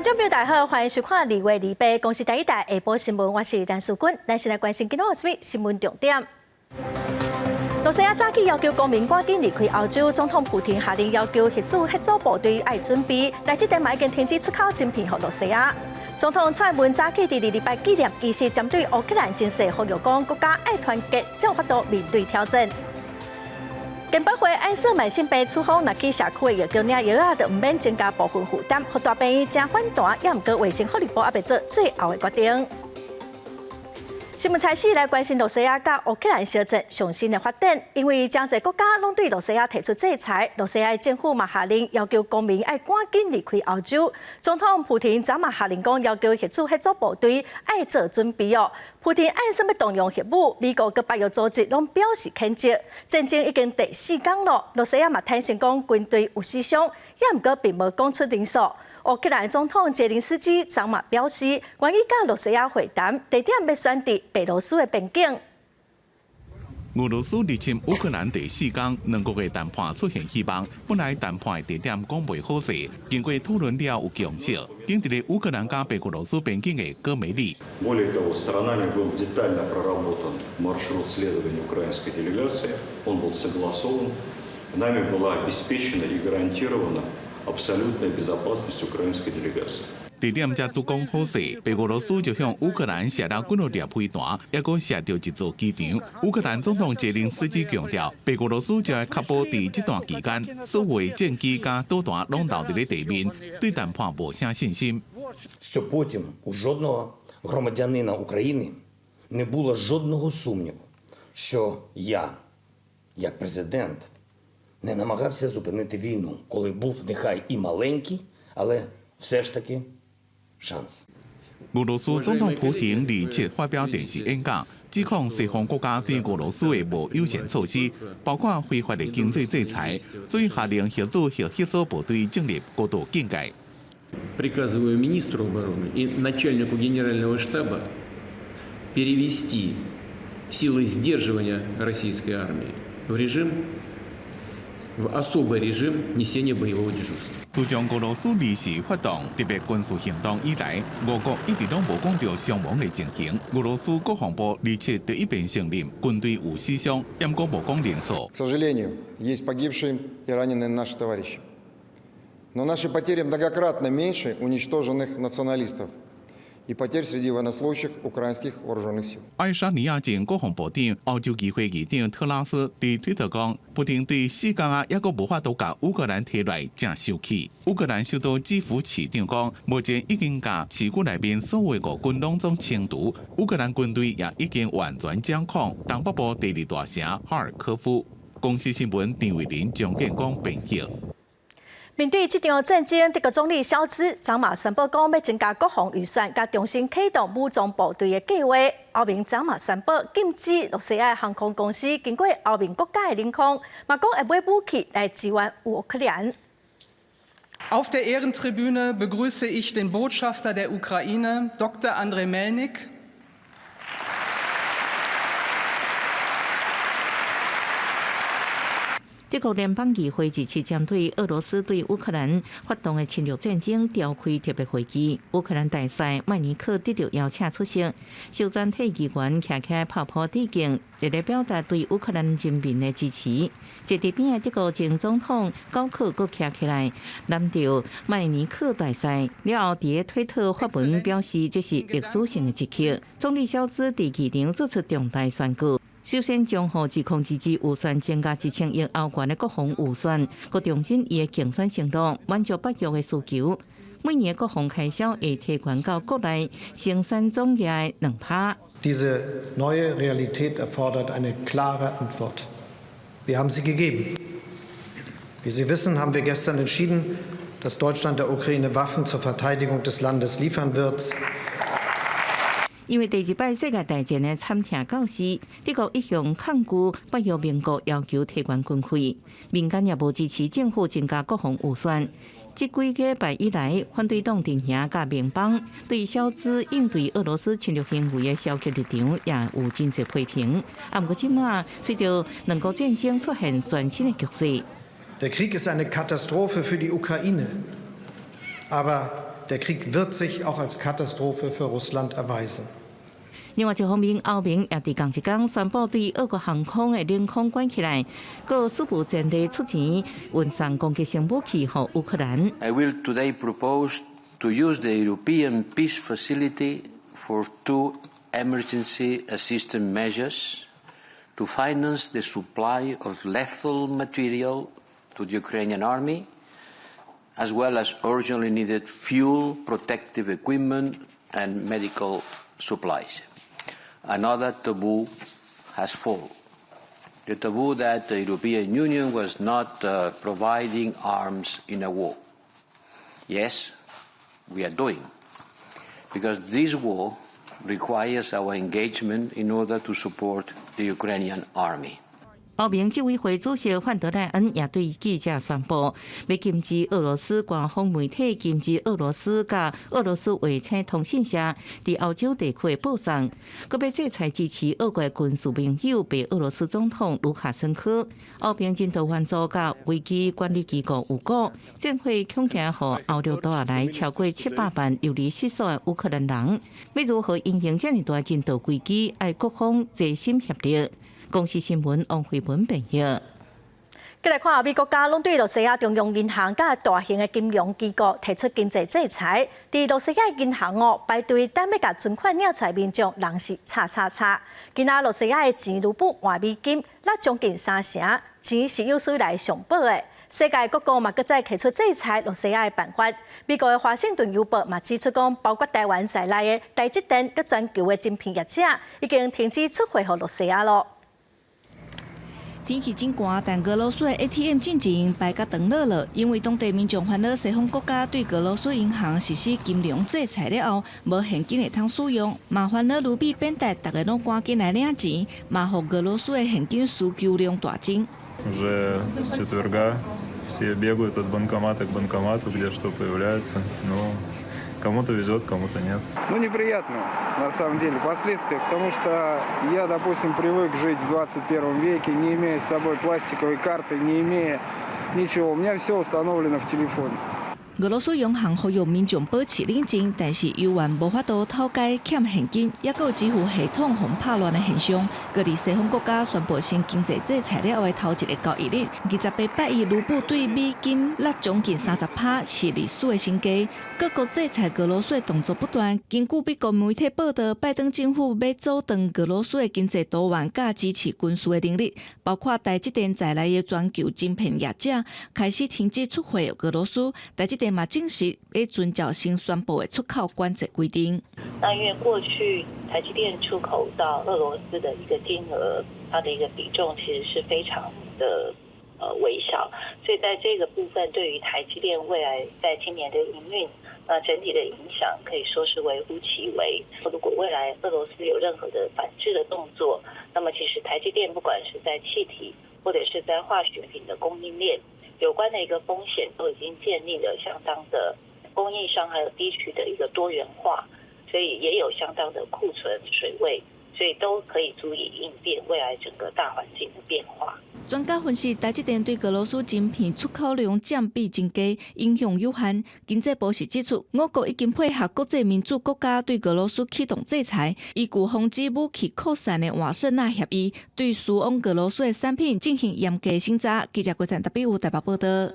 觀眾朋友大家好，歡迎收看2月28公視第一台下晡新聞，我是陳淑君。咱先來關心今仔有啥物新聞重點。羅西亞早起要求公民趕緊離開歐洲，總統普廷下令要求核子協助部隊愛準備，台積電嘛已經停止出口晶片予羅西亞。總統蔡英文早起佇22八紀念儀式，針對烏克蘭情勢呼籲講國家愛團結，才有法度面對挑戰。健保會按算慢性病處方，若去社區的藥局領藥仔，就毋免增加部分負擔，予大病院誠反彈，也毋過衛生福利部猶未做最後的決定。新聞開始來關心羅西亞佮烏克蘭相戰上新的發展，因為誠濟國家攏對羅西亞提出制裁，羅西亞政府嘛下令要求公民愛趕緊離開歐洲。總統普廷昨嘛下令講，要求核子協助部隊愛做準備哦。普廷按算欲動用核武，美國佮北約組織攏表示譴責。戰爭已經第四工囉，羅西亞嘛坦承講軍隊有死傷，也毋過並無講出人數。烏克蘭總統澤連斯基昨嘛表示，願意佮羅西亞會談，地點欲選佇白羅斯的邊境。俄羅斯入侵烏克蘭第四工，兩國的談判出現希望。本來談判的地點講袂好勢，經過討論了有共識，揀佇咧烏克蘭佮白俄羅斯邊境的戈梅利。 Более того, сторонами был детально проработан маршрут следования украинской делегации. Он был согласован. Нами была обеспечена и гарантирована абсолютная безопасность украинской делегации. 地點才拄講好勢，白俄羅斯就向烏克蘭射了幾若粒飛彈，猶閣射著一座機場。烏克蘭總統澤連斯基強調，白俄羅斯就愛確保佇這段期間，所有的戰機佮導彈攏留佇咧地面，對談判無啥信心。 Щоб потім у жодного громадянина України не було жодного сумніву, що я, як президент, не намагався зупинити війну, коли був нехай і маленький, але все ж таки шанс. 俄羅斯總統普廷27發表電視演講，指控西方國家對俄羅斯的無友善措施，包括非法的經濟制裁，所以下令核子核協助部隊進入高度警戒。 Приказываю министру обороны и начальнику генерального штаба перевести силы сдерживания российской армии в особый режим несения боевого дежурства. 自從俄羅斯二時發動特別軍事行動以來，俄國一直攏無講著傷亡的情形。俄羅斯國防部27第一遍承認軍隊有死傷，毋過無講人數。 К сожалению, есть погибшие и раненые наши товарищи. Но наши потери многократно меньше уничтоженных националистов и потерь среди военнослужащих украинских вооруженных сил. 愛沙尼亞前國防部長、歐洲議會議長特拉斯佇推特講，普丁對四工啊，猶閣無法度共烏克蘭提來，誠生氣。烏克蘭首都基輔市長講，目前已經共市區內面所有的俄軍攏總清除，烏克蘭軍隊也已經完全掌控東北部第二大城哈爾科夫。公視新聞張慧玲、張建光編譯。面對這場戰爭，德國總理蕭茲昨嘛宣布講，欲增加國防預算，佮重新啟動武裝部隊的計劃。歐盟昨嘛宣布禁止羅西亞航空公司經過歐盟國家的領空，嘛講會買武器來支援烏克蘭。 Auf der Ehrentribüne begrüße ich den Botschafter der Ukraine, Dr. Andrei Melnik. 德國聯邦議會27針對俄羅斯對烏克蘭發動的侵略戰爭召開特別會議。烏克蘭大使麥尼克得到邀請出席，受全體議員徛起來拍噗致敬，佇咧表達對烏克蘭人民的支持。坐佇邊的德國前總統高克閣徛起來攬著麥尼克大使，了後佇咧推特發文表示這是歷史性的一刻。總理蕭茲佇議場做出重大宣告。首先將2022預算增加1000億歐元的國防預算，閣重申伊的競選承諾，滿足北約的需求。每年國防開銷會提懸到國內生產總額的2%。 Diese neue Realität erfordert eine klare Antwort. Wir haben sie gegeben. Wie Sie wissen, haben wir gestern entschieden, dass Deutschland der Ukraine Waffen zur Verteidigung des Landes liefern wird. 因為第二擺世界大戰的慘痛教訓，德國一向抗拒北約盟國要求提懸軍費，民間也無支持政府增加國防預算。這幾個禮拜以來，反對黨陣營佮盟邦對蕭茲應對俄羅斯侵略行為的消極立場也有真濟批評。啊，毋過這馬隨著兩國戰爭出現全新的局勢。 Der Krieg ist eine Katastrophe für die Ukraine, aber Der Krieg wird sich auch als Katastrophe für Russland erweisen. 另外一方面，歐盟也佇仝一工宣布對俄國航空的領空關起來，閣史無前例出錢運送攻擊性武器予烏克蘭。 I will today propose to use the European Peace Facility for two emergency assistance measures to finance the supply of lethal material to the Ukrainian army, as well as urgently needed fuel, protective equipment, and medical supplies. Another taboo has fallen. The taboo that the European Union was not providing arms in a war. Yes, we are doing. Because this war requires our engagement in order to support the Ukrainian army. 歐盟執委會主席范德賴恩也對記者宣布，欲禁止俄羅斯官方媒體禁止俄羅斯佮俄羅斯衛星通訊社佇歐洲地區的播送，閣欲制裁支持俄國軍事盟友白俄羅斯總統盧卡申科。歐盟人道援助佮危機管理機構預估，戰火恐驚予歐陸帶來超過700萬流離失所的烏克蘭人，欲如何因應遮爾大人道危機，愛各方齊心協力。公視新聞王慧文編譯。繼來看歐美國家攏對羅西亞中央銀行佮大型的金融機構提出經濟制裁。佇羅西亞銀行哦排隊等欲共存款領出來民眾人是叉叉叉。今仔羅西亞的錢盧布換美金，落將近三成，錢是有史以來上薄的。世界各國嘛閣再提出制裁羅西亞的辦法。美國的華盛頓郵報嘛指出講，包括台灣在內的台積電佮全球的晶片業者已經停止出貨予羅西亞囉。天氣真寒，但俄羅斯的 ATM 進前排甲長落落，因為當地民眾煩惱西方國家對俄羅斯銀行實施金融制裁了後，無現金會通使用，嘛煩惱盧比貶值，逐家攏趕緊來領錢，嘛予俄羅斯的現金需求量大增。 Уже с четверга все бегают от банкомата к банкомату, где что появляется. Ну, кому-то везет, кому-то нет. Ну, неприятно, на самом деле, последствия, потому что я, допустим, привык жить в 21 веке, не имея с собой пластиковой карты, не имея ничего. У меня все установлено в телефоне. 俄羅斯央行呼籲民眾保持冷靜，但是猶原無法度透解欠現金，抑閣有支付系統予人拍亂的現象。閣佇西方國家宣布新經濟制裁了後的頭一个交易日，28拜一盧布對美金落將近30趴，是歷史的新低。各國制裁俄羅斯的動作不斷。根據美國媒體報道，拜登政府欲阻斷俄羅斯的經濟多元佮支持軍事的能力，包括台積電在內的全球晶片業者開始停止出貨予俄羅斯。台積電嘛證實欲遵照新宣布的出口管制規定。那因為過去台積電出口到俄羅斯的一個金額，它的一個比重其實是非常的微小，所以在這個部分對於台積電未來在今年的營運，那整體的影響可以說是微乎其微。如果未來俄羅斯有任何的反制的動作，那麼其實台積電不管是在氣體或者是在化學品的供應鏈有關的一個風險，都已經建立了相當的供應商還有地區的一個多元化，所以也有相當的庫存水位，所以都可以足以應變未來整個大環境的變化。專家分析，台積電對俄羅斯晶片出口量佔比真低，影響有限。經濟部是指出，我國已經配合國際民主國家對俄羅斯啟動制裁，依據防止武器擴散的瓦森納協議，對輸往俄羅斯的產品進行嚴格審查。記者郭陳特別有台北報道。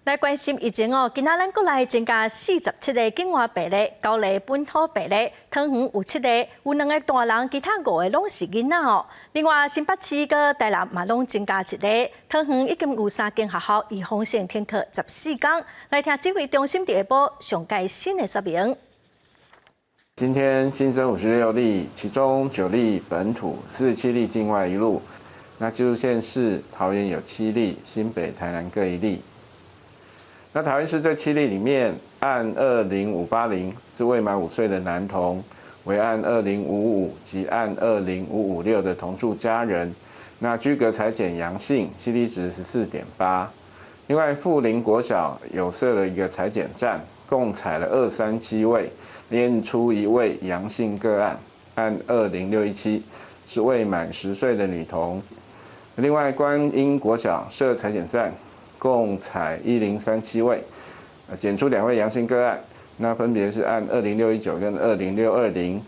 來關心疫情哦，今仔咱國內增加47個境外病例，九例本土病例，桃園有七個，有兩个大人，其他五个攏是囡仔哦。另外，新北市佮台南嘛攏增加一例，桃園已經有三間學校預防性停課14天。來聽指揮中心佇下晡上蓋新的說明。今天新增56例，其中9例本土，47例境外移入。那紀錄縣市桃園有7例，新北、台南各1例。那桃園市這7例裡面，案20580是未滿5歲的男童，為案2055及案20556的同住家人。那居隔採檢陽性，CT 值14.8。另外，富林國小有設了一個採檢站，共採了237位，驗出一位陽性個案，案20617是未滿10歲的女童。另外，觀音國小設採檢站，共採1037位，檢出2位陽性個案，那分別是案20619跟20620。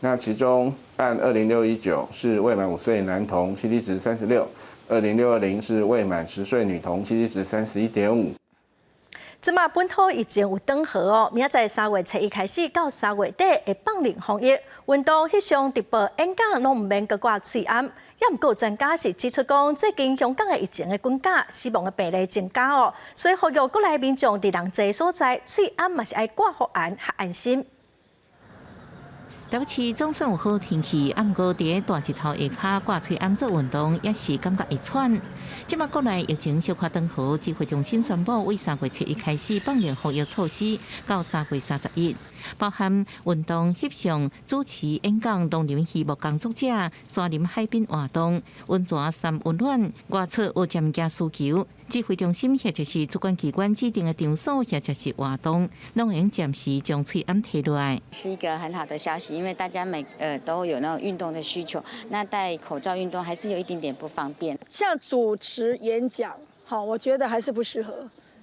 那其中案20619是未滿5歲男童，CT 值36；20620是未滿10歲女童，CT 值31.5。這馬本土疫情有轉好哦，明仔載3月7日開始到3月底會放靈防疫，運動、翕相、直播、演講攏毋免閣掛喙罨。也毋過專家是指出講，最近香港的疫情的滾價，死亡的病例增加哦，所以呼籲國內民眾佇人濟所在，喙罨嘛是愛掛護罨較安心。台北市總算有好天氣，啊，毋過佇大日頭下跤掛喙罨做運動，也是感覺會喘。這馬國內疫情小可轉好，指揮中心宣布，為3月7日開始放靈防疫措施，到3月31，包含運動、翕相、主持、演講、農林漁牧工作者、山林海濱活動、溫泉三溫暖、外出有食物件需求，指揮中心或者是主管機關指定的場所或者是活動，攏會用暫時將喙罨提落來。是一個很好的消息，因為大家每都有那種運動的需求，那戴口罩運動還是有一點點不方便。像主持演講，好，我覺得還是不適合，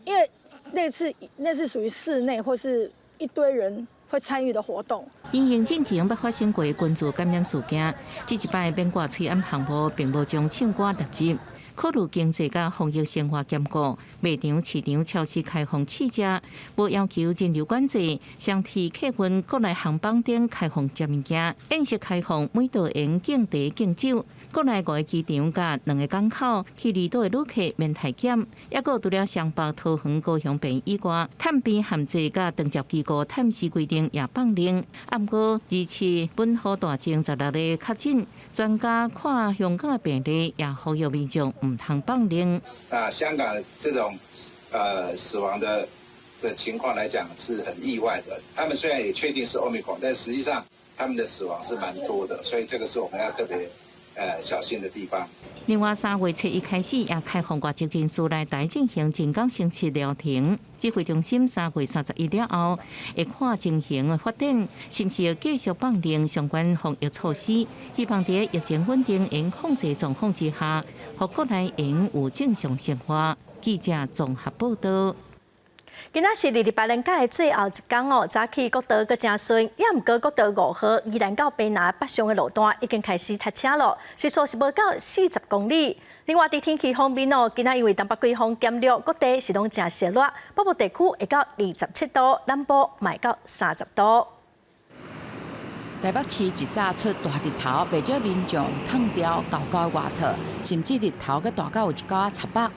因為那次那是屬於室內或是一堆人會參與的活動。因應進前捌發生過群聚感染事件，這一擺免掛喙罨項目並無將唱歌納入。考慮經濟佮防疫生活兼顧，賣場、市場、超市開放試食，無要求人流管制，雙鐵客運、國內航班等開放食物件，宴席開放，每桌會敬茶敬酒。國內五个機場佮兩个港口去離島的旅客免體檢，抑閣除了雙北、桃園、高雄邊以外，探邊限制佮長接機構探視規定也放靈。啊，毋過27本土大增16例確診，專家看香港的病例也呼籲民眾毋通放靈。啊，香港這種死亡的情況來講是很意外的。他們雖然也確定是 Omicron，但實際上他們的死亡是蠻多的，所以這個是我們要特別小心的地方。另外，3月7日開始也開放外籍人士來台進行人工生殖療程。指揮中心3月31了後，會看情形發展，是毋是會繼續放靈相關防疫措施，希望佇疫情穩定、會控制狀況之下，予國內會有正常生活。記者綜合報道。今仔是二二八連假的最後一工哦，早起國道閣誠順，也毋過國道5號宜蘭到屏南北上的路段已經開始塞車咯，時速是無夠40公里。另外，佇天氣方面哦，今仔因為東北季風減弱，各地是攏誠燒熱，北部地區會到27度，南部嘛會到30度。台北市一早出大日頭，袂少民眾褪掉厚厚外套，甚至日頭閣大到有一寡插目。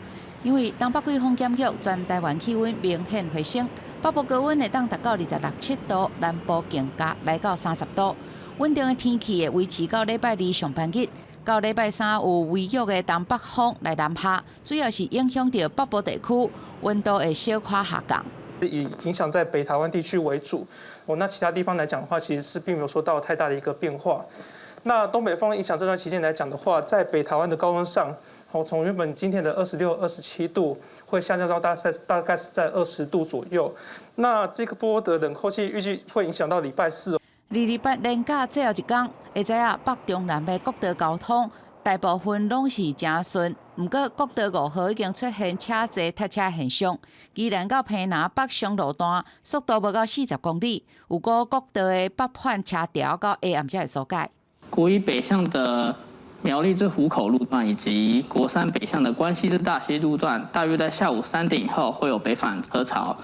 因為東北季風減弱，全台灣氣溫明顯回升，北部高溫會當達到二十六七度，南部更加來到30度。穩定的天氣會維持到禮拜二上半日，到禮拜三有微弱的東北風來南下，主要是影響著北部地區，溫度會小可下降。以影響在北台灣地區為主，哦，那其他地方來講的話，其實是並沒有說到太大的一個變化。那東北風影響這段期間來講的話，在北台灣的高溫上，好，從原本今天的26、27度，會下降到大概是在20度左右。那這個波的冷空氣預計會影響到禮拜四。二二八連假最後一工，會知影北中南的國道交通大部分攏是誠順，毋過國道5號已經出現車濟塞車現象。宜蘭到屏南北上路段速度無到40公里，有過國道的北返車潮到下暗才會疏解。國一北向的苗栗至湖口路段以及國三北向的關西至大溪路段，大約在下午3點以後會有北返車潮，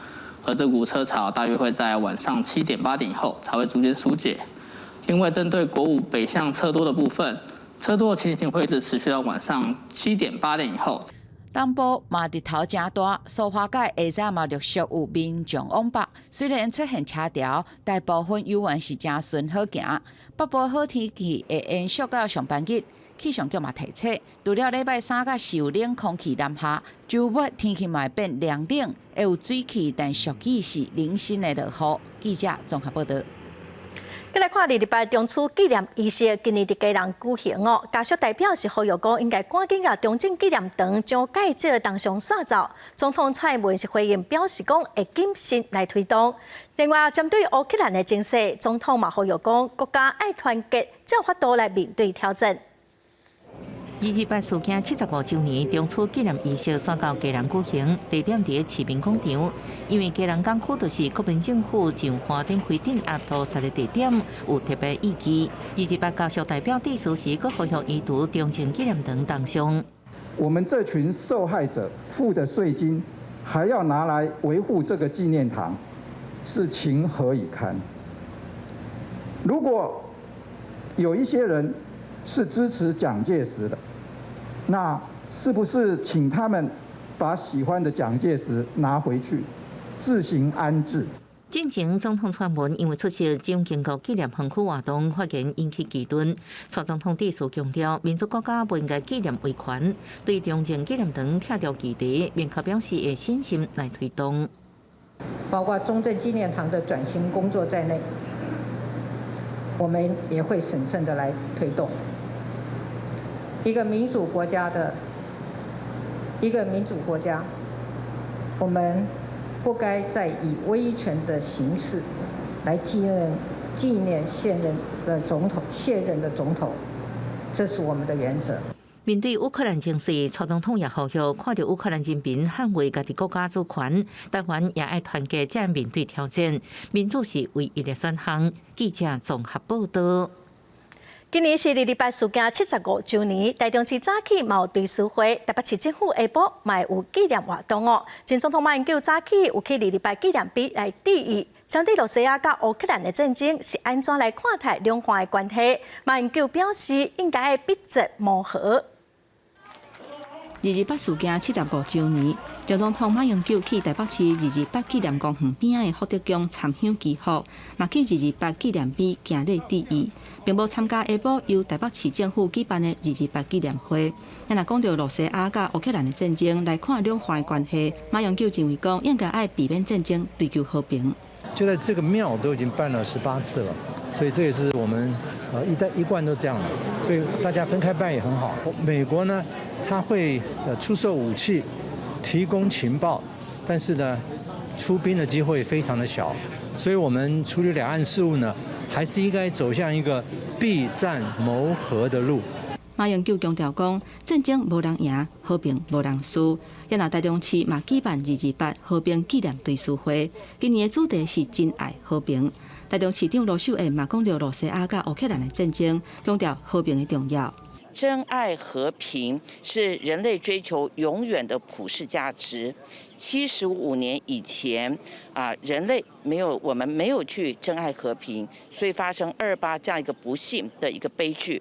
而這股車潮大約會在晚上7點8點以後才會逐漸疏解。另外，針對國五北向車多的部分，車多的情形會一直持續到晚上7點8點以後。東部嘛日頭誠大，蘇花改下早嘛陸續有民眾往北，雖然出現車潮，大部分猶原是誠順好行。北部好天氣會延續到上半日，氣象局嘛提醒，除了禮拜三佮四有冷空氣南下，週末天氣嘛會變涼冷，會有水汽，但俗語是零星的落雨。記者綜合報道。閣來看二二八中秋紀念儀式，今年佇基隆舉行哦。家屬代表是呼籲講，應該趕緊共中正紀念堂蔣介石銅像刷走。總統蔡英文是回應表示講，會謹慎來推動。另外，針對烏克蘭的情勢，總統嘛呼籲講，國家愛團結，才有法度來面對挑戰。二二二八事件75週年，中區紀念儀式選到基隆舉行，地點佇市民廣場。因為基隆港區就是國民政府上花展開鎮壓屠殺的地點，有特別意義。二二八家屬代表致辭時，閣呼籲移除中正紀念堂銅像。我們這群受害者付的稅金，還要拿來維護這個紀念堂，是情何以堪？如果有一些人是支持蔣介石的，那是不是請他們把喜歡的蔣介石拿回去自行安置？進前總統蔡英文因為出席蔣經國紀念園區活動，發言引起議論。蔡總統致辭強調，民主國家不應該紀念威權，對中正紀念堂拆掉議題，明確表示會審慎來推動。包括中正紀念堂的轉型工作在內，我們也會審慎的來推動。一個民主國家的一個民主國家，我們不該再以威權的形式來紀念現任的總統、卸任的總統，這是我們的原則。面對烏克蘭情勢，蔡總統也呼籲，看著烏克蘭人民捍衛家己國家主權，台灣也愛團結，才面對挑戰。民主是唯一的選項。記者綜合報道。今年是二二八事件75週年，台中市早起嘛有追思會，台北市政府下晡嘛有紀念活動哦。前總統馬英九早起有去二二八紀念碑來致意。針對羅西亞佮烏克蘭的戰爭是按怎來看待兩岸的關係？馬英九表示應該避戰謀和。二二八事件75週年，前總統馬英九去台北市二二八紀念公園邊仔的福德宮參香祈福，嘛去二二八紀念碑行禮致意，並無參加下晡由台北市政府舉辦的二二八紀念會。若講著羅西亞佮烏克蘭的戰爭來看兩岸的關係，馬英九認為講應該愛避免戰爭，追求和平。就在這個廟都已經辦了18次了，所以這也是我們一代一貫都這樣，所以大家分開辦也很好。美國呢，他會出售武器，提供情報，但是呢，出兵的機會非常的小，所以我們處理兩岸事務呢，還是應該走向一個避戰謀和的路。馬英九強調講，戰爭無人贏，和平無人輸。也若台中市嘛舉辦二二八和平紀念追思會，今年的主題是珍愛和平。台中市長盧秀燕嘛講著羅西亞佮烏克蘭的戰爭，強調和平的重要。珍愛和平是人類追求永遠的普世價值。75年以前，啊，人類沒有，我們沒有去珍愛和平，所以發生二八這樣一個不幸的一個悲劇。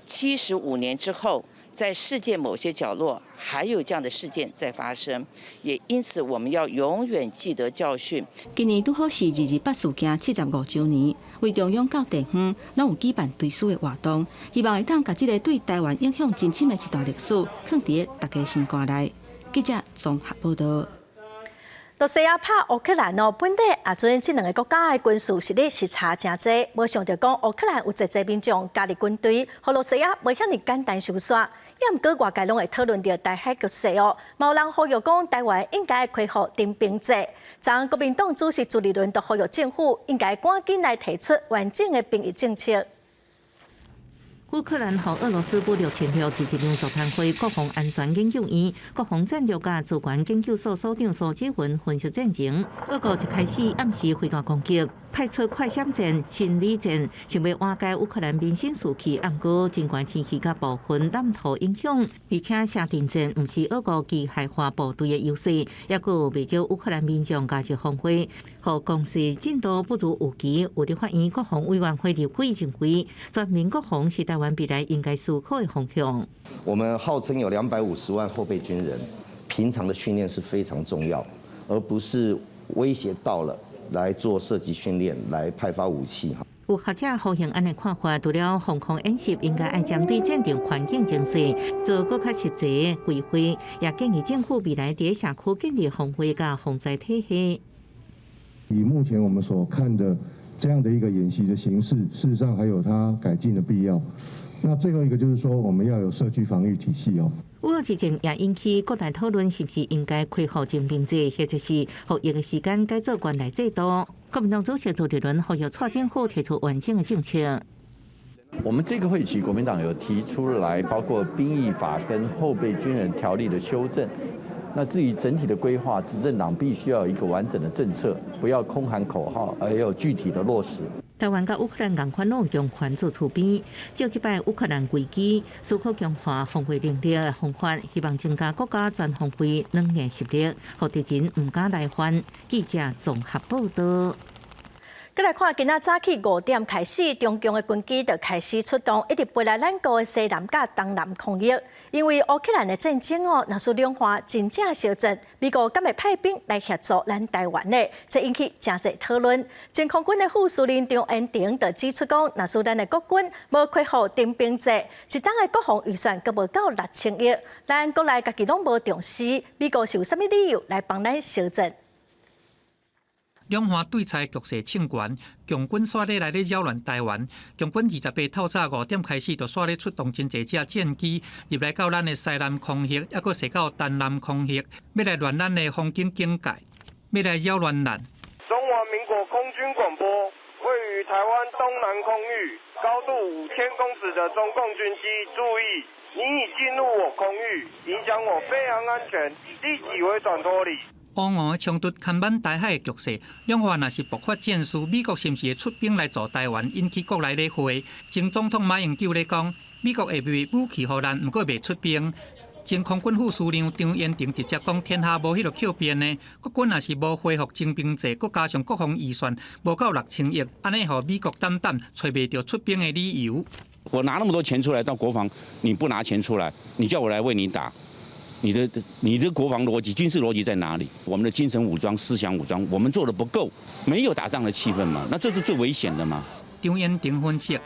75年之後，在世界某些角落還有這樣的事件在發生，也因此我們要永遠記得教訓。今年拄好是二二八事件75週年，為中央到地方攏有舉辦追思的活動，希望會當共這个對台灣影響真深的一段歷史，囥佇大家心肝內。記者綜合報道。羅西亞拍烏克蘭哦，本底也準這兩个國家的軍事實力是差誠濟，無想著講烏克蘭有濟濟民眾加入軍隊，予羅西亞無遐爾簡單收煞。也毋過外界攏會討論著台海局勢哦，嘛有人呼籲講台灣應該恢復徵兵制。昨國民黨主席朱立倫就呼籲政府應該趕緊來提出完整的兵役政策。烏克蘭予俄羅斯武力侵略，佇一場座談會，國防安全研究院、國防戰略佮資源研究所所長蘇志雲分析戰情。俄國一開始暗示飛彈攻擊，派出快閃戰、心理戰，想欲瓦解烏克蘭民心士氣。毋過，盡管天氣佮部分藍圖影響，而且城鎮戰毋是俄國機械化部隊的優勢，抑閣有袂少烏克蘭民眾加入防衛，予攻勢進度不如預期。有立法院國防委員會立委認為，全民國防是台灣未來應該思考的方向。我們號稱有250萬後備軍人，平常的訓練是非常重要，而不是威脅到了來做射擊訓練，來派發武器。有學者呼應按呢看法，除了防空演習，應該愛針對戰場環境情勢做閣較實際規劃，也建議政府未來佇社區建立防衛佮防災體系。以目前我們所看的這樣的一個演習的形式，事實上還有它改進的必要。那最後一個就是說，我們要有社區防禦體系哦。烏俄戰爭也引起國內討論，是毋是應該恢復徵兵制，或者是服役的時間改做原來制度。國民黨主席朱立倫呼籲蔡政府提出完整的政策。我們這個會期國民黨有提出來，包括兵役法跟後備軍人條例的修正。那至於整體的規劃，執政黨必須要有一個完整的政策，不要空喊口號，而要有具體的落實。台灣佮烏克蘭仝款攏用援助厝邊，藉這擺烏克蘭危機，思考強化防衛能力的方法，希望增加國家全方位軟硬實力，予敵人毋敢來犯。記者綜合報道。閣來看，今仔早起5點開始，中共的軍機就開始出動，一直飛來咱國的西南佮東南空域。因為烏克蘭的戰爭哦，若是兩岸真正相戰，美國敢會派兵來協助咱台灣呢？這引起誠濟討論。前空軍的副司令張延廷就指出講，若是咱的國軍無恢復徵兵制，一冬的國防預算閣無夠6000億，咱國內家己攏無重視，美國是有啥物理由來幫咱相戰？兩岸對峙局勢升懸，共軍煞咧來咧擾亂台灣。共軍28透早5點開始，就煞咧出動真濟隻戰機入來到咱的西南空域，抑閣駛到東南空域，欲來亂咱的防空警戒，欲來擾亂咱。中華民國空軍廣播，位於台灣東南空域，高度5000公尺的中共軍機，注意，你已進入我空域，影響我飛航安全，立即回轉脫離。烏俄衝突牽挽台海的局勢，兩岸若是爆發戰事，美國是毋是會出兵來助台灣，引起國內咧會。前總統馬英九咧講，美國會賣武器予咱，毋過袂出兵。前空軍副司令張延廷直接講，天下無彼個巧變的，國軍若是無恢復徵兵制，閣加上國防預算無夠6000億，按呢予美國膽膽揣袂著出兵的理由。我拿那麼多錢出來當國防，你不拿錢出來，你叫我來為你打？你的國防邏輯、軍事邏輯在哪裡？我們的精神武裝、思想武裝，我們做的不夠，沒有打仗的氣氛嘛？那這是最危險的嘛？張延廷分析，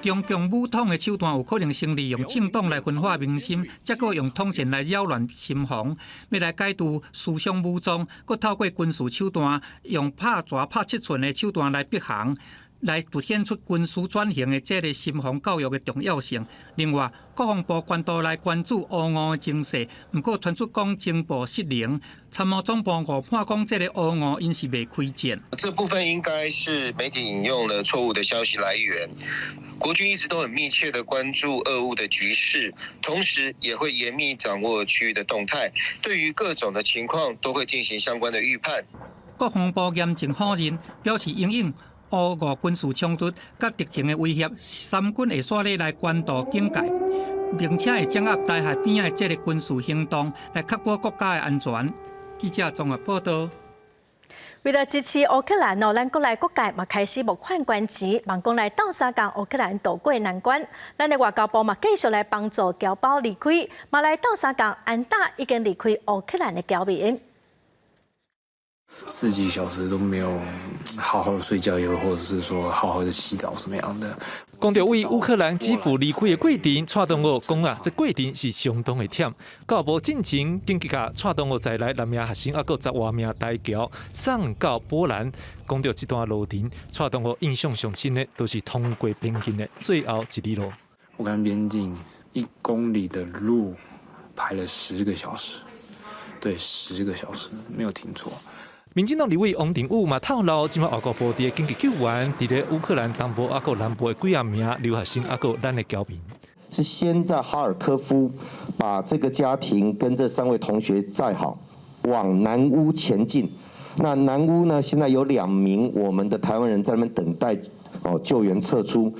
中共武統的手段有可能先利用政黨來分化民心，再閣用統戰來擾亂心防，欲來解除思想武裝，閣透過軍事手段，用拍蛇拍7寸的手段來逼降。來凸顯出軍事轉型的這个心防教育的重要性。另外，國防部關注來關注烏俄的情勢，毋過傳出講情報失靈，參謀總部誤判講這个烏俄𪜶是袂開戰。這部分應該是媒體引用了錯誤的消息來源。國軍一直都很密切的關注俄烏的局勢，同時也會嚴密掌握區域的動態，對於各種的情況都會進行相關的預判。國防部嚴正否認，表示因應烏俄軍事衝突佮敵情的威脅，三軍會煞咧來關注警戒，並且會掌握台海邊仔的這个軍事行動，來確保國家的安全。記者綜合報道。為了支持烏克蘭哦，咱國內各界嘛開始募款捐錢，望講來鬥相共烏克蘭渡過難關。咱的外交部嘛繼續來幫助僑胞離開，嘛來鬥相共安搭已經離開烏克蘭的僑民。 10幾小時都沒有好好的睡覺，又或者是說好好的洗澡什麼樣的。講著對烏克蘭基輔離開的過程，蔡東岳講啊，這過程是相當的忝。到無進前，緊急共蔡東岳在內六名學生，抑閣10外名台僑送到波蘭。講著這段路程，蔡東岳印象上深的，都是通過邊境的最後一里路。我看邊境1公里的路排了十個小時，對，十個小時，沒有聽錯。民進黨立委王定宇嘛透露，這擺外交部佇緊急救援，佇咧烏克蘭東部抑閣南部的幾仔名留學生，抑閣咱的僑民。是先在哈爾科夫把這個家庭跟這三位同學載好，往南烏前進。那南烏呢，現在有2名我們的台灣人在那邊等待哦救援撤出。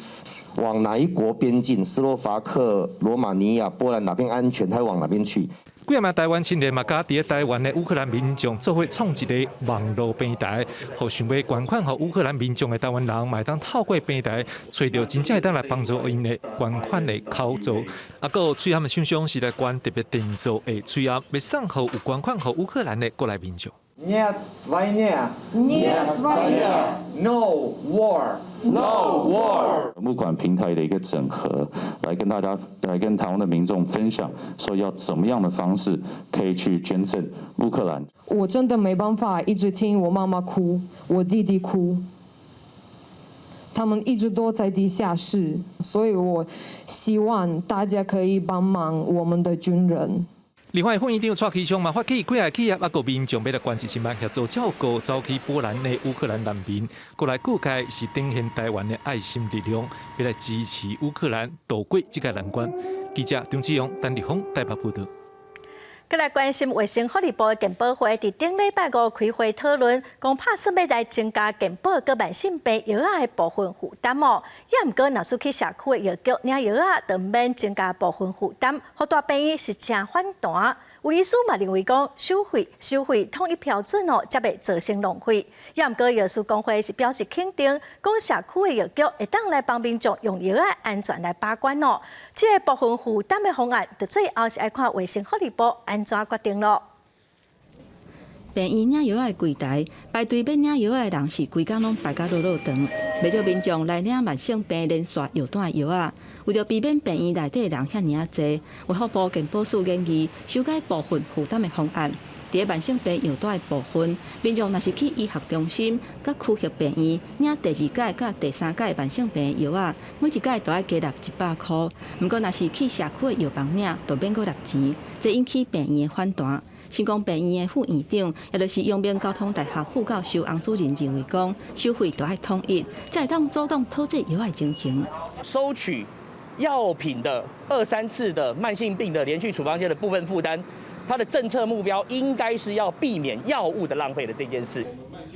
往哪一國邊境？斯洛伐克、羅馬尼亞、波蘭哪邊安全，他往哪邊去？幾仔名台灣青年嘛，佮佇咧台灣的烏克蘭民眾做伙創一个網路平台，予想欲捐款予烏克蘭民眾的台灣人，嘛會當透過平台揣著真正會當來幫助𪜶的捐款的口座。啊，閣有喙罨的廠商是來捐特別訂做的喙罨，欲送予有捐款予烏克蘭的國內民眾。 Нет войне! Нет войне! No war! No war! 募款平台的一個整合，來跟大家來跟台灣的民眾分享，說要怎麼樣的方式可以去捐贈烏克蘭。我真的沒辦法一直聽我媽媽哭，我弟弟哭，他們一直都在地下室，所以我希望大家可以幫忙我們的軍人。另外，副院長蔡其昌嘛發起幾个企業抑閣民眾欲來捐1000萬協助照顧走去波蘭的烏克蘭難民，閣來各界是展現台灣的愛心力量，欲來支持烏克蘭渡過這个難關。記者張志勇、陳立峰台北報道。閣來關心衛生福利部的健保會佇頂禮拜五開會討論，講拍算欲來增加健保佮慢性病藥仔的部分負擔哦。也毋過，若是去社區的藥局領藥仔，就毋免增加部分負擔。予大病院是誠反彈。有醫師嘛認為講，收費統一標準哦，才袂造成浪費。也毋過，藥師公會是表示肯定，講社區的藥局會當來幫民眾用藥仔安全來把關哦。這个部分負擔的方案，著最後是愛看衛生福利部按怎決定囉。病院領藥仔的櫃台排隊欲領藥仔的人是規工攏排甲落落長，袂少民眾來領慢性病連續藥單的藥仔。為著避免病院內底人遐爾仔濟，衛福部健保署研議修改部分負擔的方案。佇咧慢性病藥單的部分，民眾若是去醫學中心佮區域病院領第二改佮第三改慢性病的藥仔，每一改都愛加納100箍。毋過若是去社區的藥房領，就免閣納錢，這引起病院的反彈。新光病院的副院長，也就是陽明交通大學副教授洪主任認為講，收費著愛統一，才會當阻擋討債藥的情形。收取藥品的二三次的慢性病的連續處方箋的部分負擔，它的政策目標應該是要避免藥物的浪費的這件事。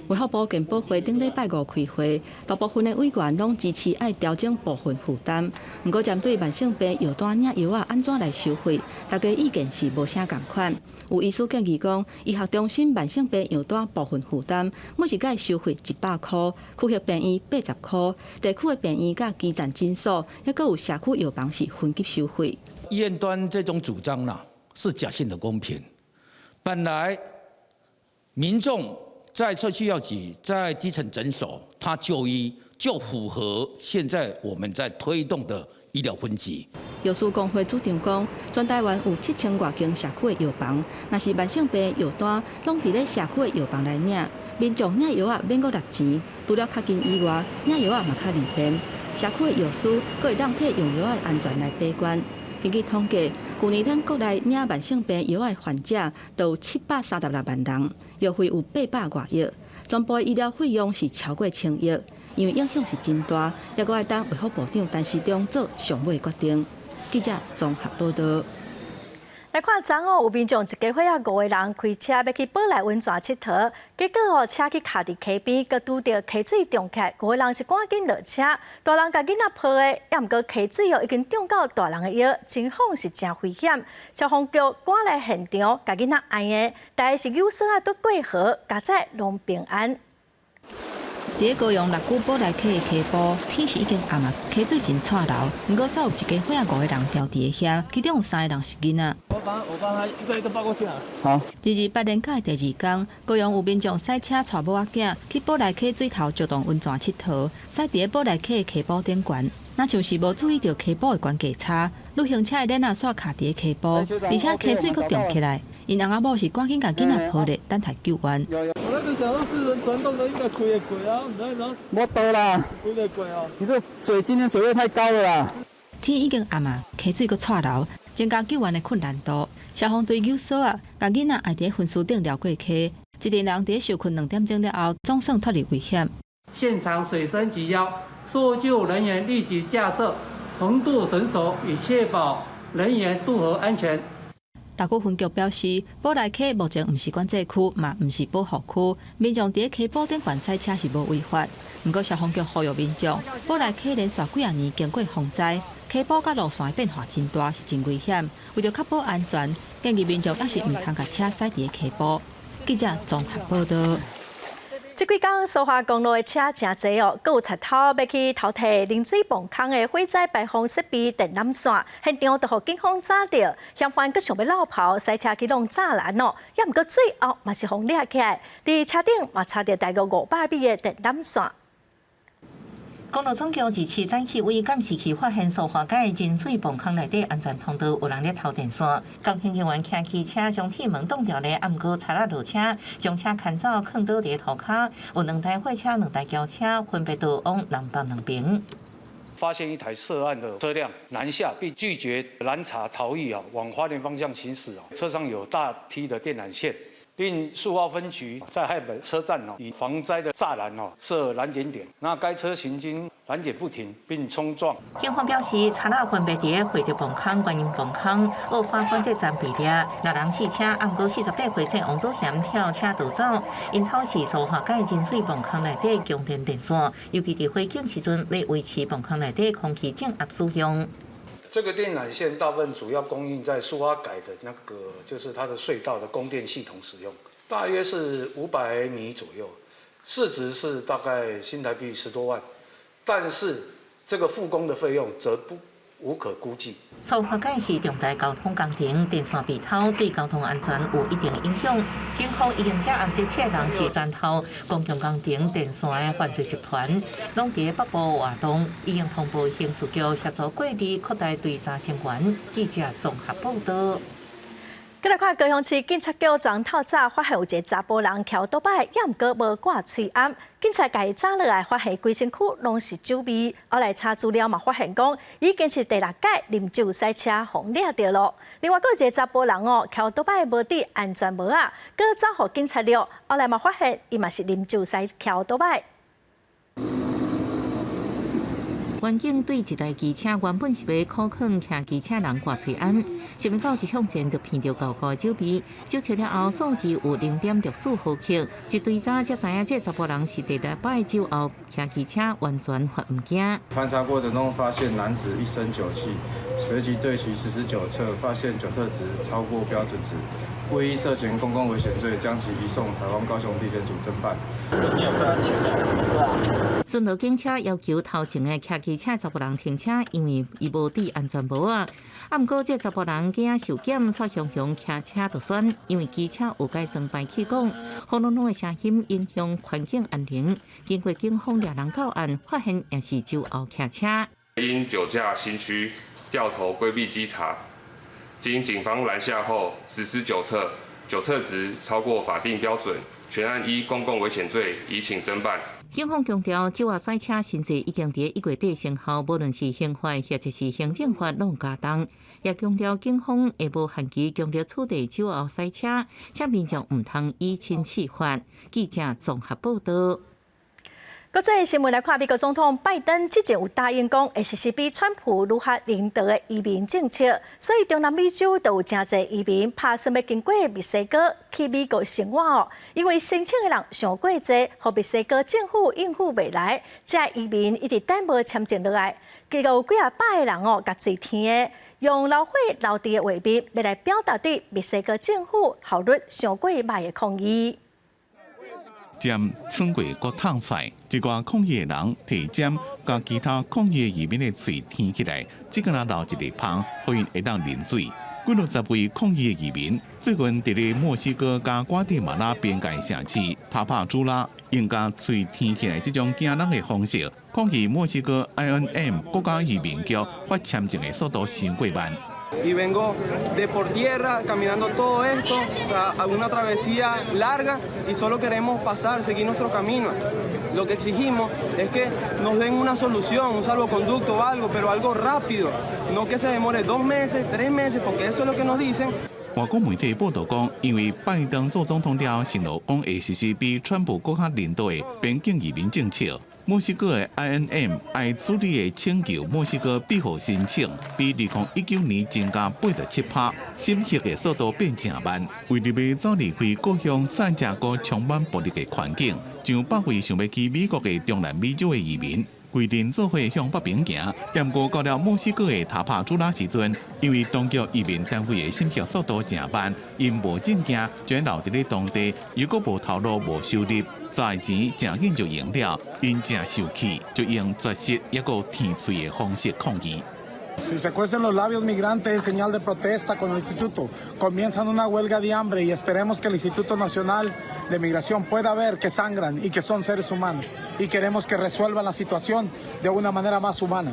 衛福部健保會頂禮拜五開會，大部分的委員攏支持愛調整部分負擔。毋過針對慢性病藥單領藥仔按怎來收費，大家意見是無啥仝款。有醫師建議講，醫學中心慢性病藥單部分負擔，每一改收費100箍，區域病院80箍，地區的病院佮基層診所，抑閣有社區藥房是分級收費。醫院端這種主張啦，是假性的公平。本來民眾在社區藥局、在基層診所，他就醫就符合現在我們在推動的醫療分級。藥師公會主張講，全台灣有7000外間社區的藥房，若是慢性病藥單攏佇咧社區的藥房來領，民眾領藥仔免閣納錢，除了較近以外，領藥仔嘛較利便。社區的藥師閣會當替用藥仔的安全來把關。根據統計，舊年咱國內領慢性病藥仔的患者都有736萬人，藥費有800外億，全部的醫療費用是超過1000億，因為影響是真大，猶閣愛等衛福部長陳時中做上尾決定。記者綜合報道。來看昨昏，有民眾一家伙仔五个人開車欲去寶來溫泉𨑨迌，結果哦車去卡佇溪邊，閣拄著溪水漲起來，五个人是趕緊落車，大人共囡仔抱的，也毋過溪水哦已經漲到大人的腰，情況是誠危險。消防局趕來現場，共囡仔按的，大家是搝索仔渡過河，佳哉攏平安。佇咧高雄六龜寶來溪的溪埔，天時已經暗啊，溪水真掣流。毋過，煞有一家伙仔五个人牢佇咧遐，其中有三个人是囡仔。我幫他一個一個抱過去啊。好。228連假的第二工，高雄有民眾駛車帶某仔囝去寶來溪水頭石洞溫泉𨑨迌，駛佇咧寶來溪的溪埔頂懸，若像是無注意著溪埔的懸架差，旅行車的鏈仔煞卡佇咧溪埔，而且溪水閣漲起來，𪜶翁仔某是趕緊共囡仔抱咧，等待救援。我那個想說四人傳動的應該開會過啊，毋知怎。無倒啦。開會過哦。你這水今天水位太高了啦。天已經暗啊，溪水閣掣流，增加救援的困難度。消防隊搝索仔，共囡仔按佇咧懸絲頂掠過溪，一群人佇咧受困2點鐘了後，總算脫離危險。現場水深及腰，搜救人員立即架設橫渡繩索，以確保人員渡河安全。六龜分局表示，寶來溪目前毋是管制區，嘛毋是保護區，民眾佇咧溪埔頂懸駛車是無違法。毋過消防局呼籲民眾，寶來溪連續幾仔年經過洪災，溪埔佮路線的變化真大，是真危險。為著確保安全，建議民眾猶是毋通共車駛佇咧溪埔。記者綜合報道。這幾工蘇花公路的車誠濟哦，閣有賊偷欲去偷提冷水泵空的火災排放設備電纜線，現場就予警方抓著，嫌犯閣想欲落跑，駛車去挵柵欄哦，也毋過最後嘛是予掠起來，佇車頂嘛查著大約500米的電纜線。公路總局27早起為監視器發現蘇花改冷水泵空內底安全通道有人咧偷電線，工程人員騎機車將鐵門擋掉咧，毋過賊仔落車，將車牽走，囥倒佇塗跤，有兩台貨車、兩台轎車，分別逃往南北兩邊。發現一台涉案的車輛南下，並拒絕攔查逃逸啊，往花蓮方向行駛啊，車上有大批的電纜線。另蘇澳分局在漢本車站哦，以防災的柵欄哦設攔檢點，那該車行經攔檢不停並衝撞。警方表示，賊仔分別佇會澤磅空、觀音磅空、澳花管制站被掠，六人四車，毋過48歲姓王祖賢跳車逃走。𪜶偷襲蘇花改清水磅空內底供電電線，尤其佇火警時陣，欲維持磅空內底空氣正壓使用。這個電纜線大部分主要供應在蘇花改的那個，就是它的隧道的供電系統使用，大約是500米左右，市值是大概新台幣10多萬，但是這個復工的費用則不無可估計。蘇花改是重大交通工程，電線被偷對交通安全有一定影響。警方已經偵案這七人是專偷公共工程電線的犯罪集團，攏佇北部活動，已經通報刑事局協助過濾擴大追查成員。記者綜合報道。閣來看高雄市警察局昨透早發現有一个查埔人騎歐多擺，猶毋過無掛喙罨，警察共伊查落來，發現規身軀攏是酒味。後來查資料嘛，發現講已經是第六擺啉酒駛車予掠著囉。另外，閣有一个查埔人哦，騎歐多擺無戴安全帽仔，閣走予警察掠。後來嘛發現伊嘛是啉酒駛騎歐多擺。員警對一台機車原本是欲考勸騎機車人掛喙罨，想欲到一向前就聞著厚厚酒味，酒測了後數字有0.64毫克。一追查才知影，這查埔人是第六擺酒後騎機車，完全發毋驚。盤查過程中發現男子一身酒氣，隨即對其實施酒測，發現酒測值超過標準值，故依涉嫌公共危險罪，將其移送台灣高雄地檢署偵辦。你有戴安全帽？巡邏警車要求頭前的騎機車查埔人停車，因為伊無戴安全帽仔。啊，毋過這查埔人驚受檢，煞雄雄騎車就竄，因為機車有改裝排氣管，轟隆隆的聲音影響環境安寧。經過警方掠人到案，發現也是酒後騎車。因酒駕心虛，掉頭規避稽查，經警方攔下後實施酒測，酒測值超過法定標準，全案依公共危險罪移請偵辦。警方強調，酒後駛車新制已經佇1月底生效，無論是刑法或者是行政法，攏加重。也強調，警方會無限期強力處理酒後駛車，請民眾毋通以身試法。記者綜合報道。國際新聞來看，美國總統拜登之前有答應講，會實施比川普愈較仁道的移民政策，所以中南美洲都有誠濟移民拍算欲經過墨西哥去美國生活哦。因為申請的人傷過濟，予墨西哥政府應付袂來，這移民一直等無簽證落來，結果有幾仔百个人哦，共喙甜的，用流血流滴的畫面，欲來表達對墨西哥政府效率傷過慢的抗議。針穿過閣淌出來，一寡抗議的人提針，共其他抗議移民的喙甜起來，只敢若留一个縫，予𪜶會當啉水。幾落十位抗議的移民，最近佇咧墨西哥佮瓜地馬拉邊界城市塔帕朱拉，用共喙甜起來這種驚人的方式，抗議墨西哥 INM 國家移民局發簽證的速度傷過慢。 Y vengo de por tierra caminando todo esto, una travesía larga y solo queremos pasar, seguir nuestro camino. Lo que exigimos es que nos den una solución, un salvoconducto o algo, pero algo rápido, no que se demore 2 meses, 3 meses, porque eso es lo que nos dicen. 外國媒體報導講，因為拜登做總統了後，承諾講會實施比川普閣較人道的邊境移民政策。墨西哥的 INM 愛處理的請求墨西哥庇護申請，比2019年增加87%，審核的速度變誠慢。為著欲走離開故鄉聖地亞哥充滿暴力的環境，上百位想欲去美國的中南美洲的移民，規陣做伙向北邊行。毋過到了墨西哥的塔帕朱拉時陣，因為當局移民單位的審核速度誠慢，𪜶無證件，就留佇咧當地，又閣無頭路、無收入，賺錢誠緊就用了，𪜶誠受氣，就用絕食抑閣舔喙的方式抗議。 Si se cuecen los labios migrantes en señal de protesta con el instituto, comienzan una huelga de hambre y esperemos que el Instituto Nacional de Migración pueda ver que sangran y que son seres humanos y queremos que resuelvan la situación de una manera más humana.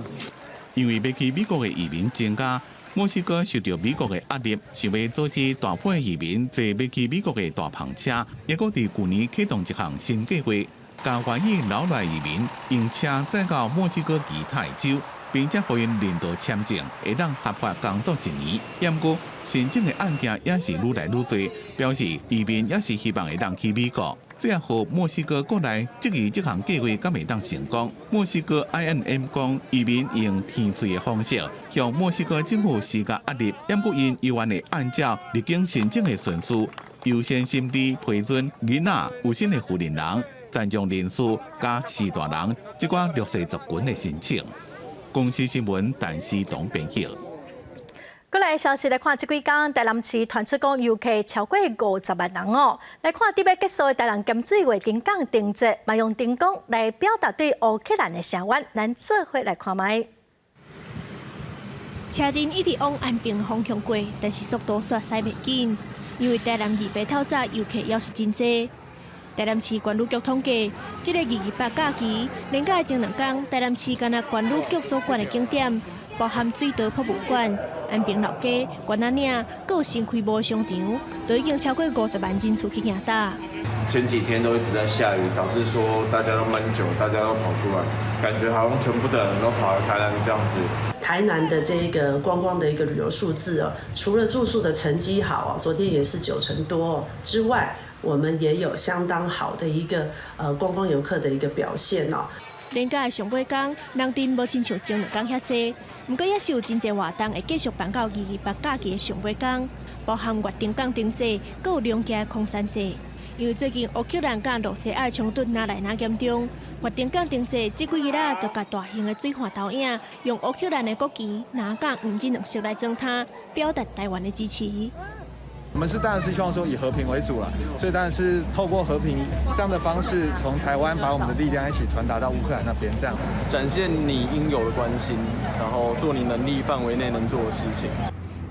因為欲去美國的移民增加，墨西哥受著美國的壓力，想欲阻止大批移民坐欲去美國的大篷車，抑閣佇舊年啟動一項新計劃。共懷疑老賴移民用車載到墨西哥其他州，並且予𪜶領導簽證，會當合法工作一年。毋過申請的案件也是愈來愈濟，表示移民也是希望會當去美國。這予墨西哥國內質疑這項計劃敢會當成功。墨西哥 INM 講，移民用天喙的方式向墨西哥政府施加壓力，毋過𪜶猶原會按照入境申請的順序，優先審理批准囡仔、有新的婦人人、殘障人士佮序大人這寡弱勢族群的申請。公視新聞陳思彤編譯。過來消息來看，這幾工台南市傳出講遊客超過50萬人哦。來看佇欲結束的台南鹹水月燈港燈節，嘛用燈光來表達對烏克蘭的聲援。咱做伙來看覓。車陣一直往安平方向過，但是速度煞駛袂緊，因為台南二八透早遊客猶是真濟。台南市觀旅局統計，這个二二八假期，連假的前兩工，台南市干焦觀旅局所管的景點，包含水道博物館、安平老街、關仔嶺，閣有新開幕的商場，都已經超過50萬人次去行踏。前幾天都一直在下雨，導致說大家都悶久，大家都跑出來，感覺好像全部的人都跑來台南這樣子。台南的這個觀光的一個旅遊數字哦，除了住宿的成績好哦，昨天也是9成多之外，我們也有相當好的一個觀光遊客的一個表現哦。連假的上尾工，人陣無親像前兩工遐濟，毋過也是有真濟活動會繼續辦到二二八假期的上尾工，包含月燈港燈節，閣有龍崎空山節。因為最近烏克蘭佮羅西亞的衝突愈來愈嚴重，月燈港燈節這幾日仔就共大型的水岸投影，用烏克蘭的國旗藍佮黃這兩色來裝燈，表達台灣的支持。我們是當然是希望說以和平為主啦，所以當然是透過和平這樣的方式，從台灣把我們的力量一起傳達到烏克蘭那邊，這樣展現你應有的關心，然後做你能力範圍內能做的事情。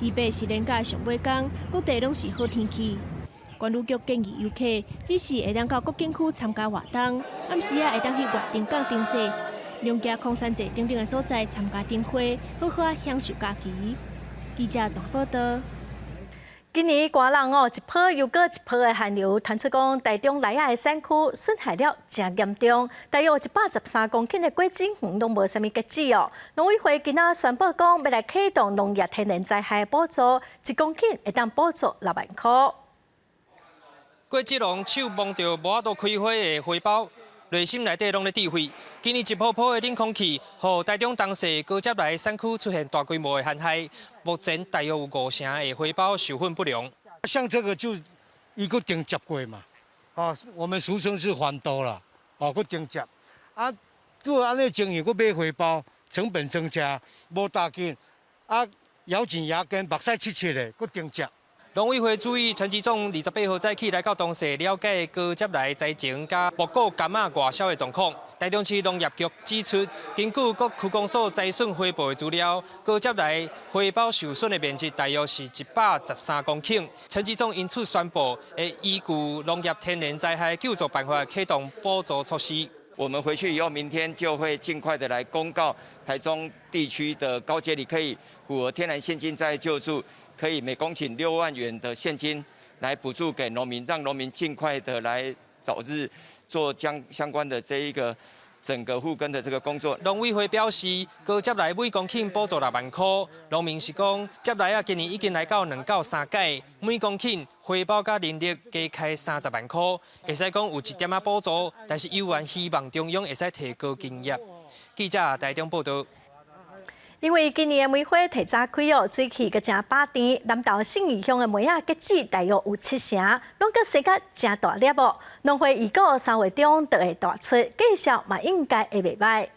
二八是連假上尾工，各地攏是好天氣。觀旅局建議遊客只是會當到各景區參加活動，暗時仔會當去月燈港燈節、龍崎空山節等等的所在參加燈會，好好享受假期。記者綜報道。今年寒冷哦，一波又閣一波的寒流，傳出講台中內仔的產區損害了誠嚴重，大約113公頃的果子園攏無啥物結籽哦。農委會今仔宣布講，欲來啟動農業天然災害補助，1公頃會當補助6萬箍。果子農手摸著無法度開花的花苞，內心內底攏咧智慧。今年一波波的冷空氣，予台中東勢高捷來產區出現大規模的寒害，目前大約有5成的花苞授粉不良。像這個就伊閣重接過嘛，哦，我們俗稱是翻刀啦，哦，閣重接，啊，做按呢情形，閣買花苞，成本增加，無打緊，啊，咬緊牙根，目屎切切的，閣重接。農委會主委陳吉仲28號早起來到東勢了解高捷來災情佮木果柑仔外銷的狀況。台中市農業局指出，根據各區公所災損回報的資料，高捷來花苞受損的面積大約是113公頃。陳吉仲因此宣布，會依據農業天然災害救助辦法啟動補助措施。我們回去以後，明天就會盡快的來公告台中地區的高階里可以符合天然現金災救助。可以每公頃6萬元的現金來補助給農民，讓農民盡快的來早日做將相關的這一個整個復耕的這個工作。農委會表示，高捷來每公頃補助6萬箍，農民是講，捷來啊，今年已經來到2到3改，每公頃花苞佮人力加開30萬箍，會使講有一點仔補助，但是猶原希望中央會使提高金額。記者台中報道。因為今年的梅花提早開哦，水氣閣誠飽甜，南投信義鄉的梅仔結籽大約有7成，攏閣生甲誠大粒哦。農會預估3月中就會大出，價數嘛應該會袂䆀。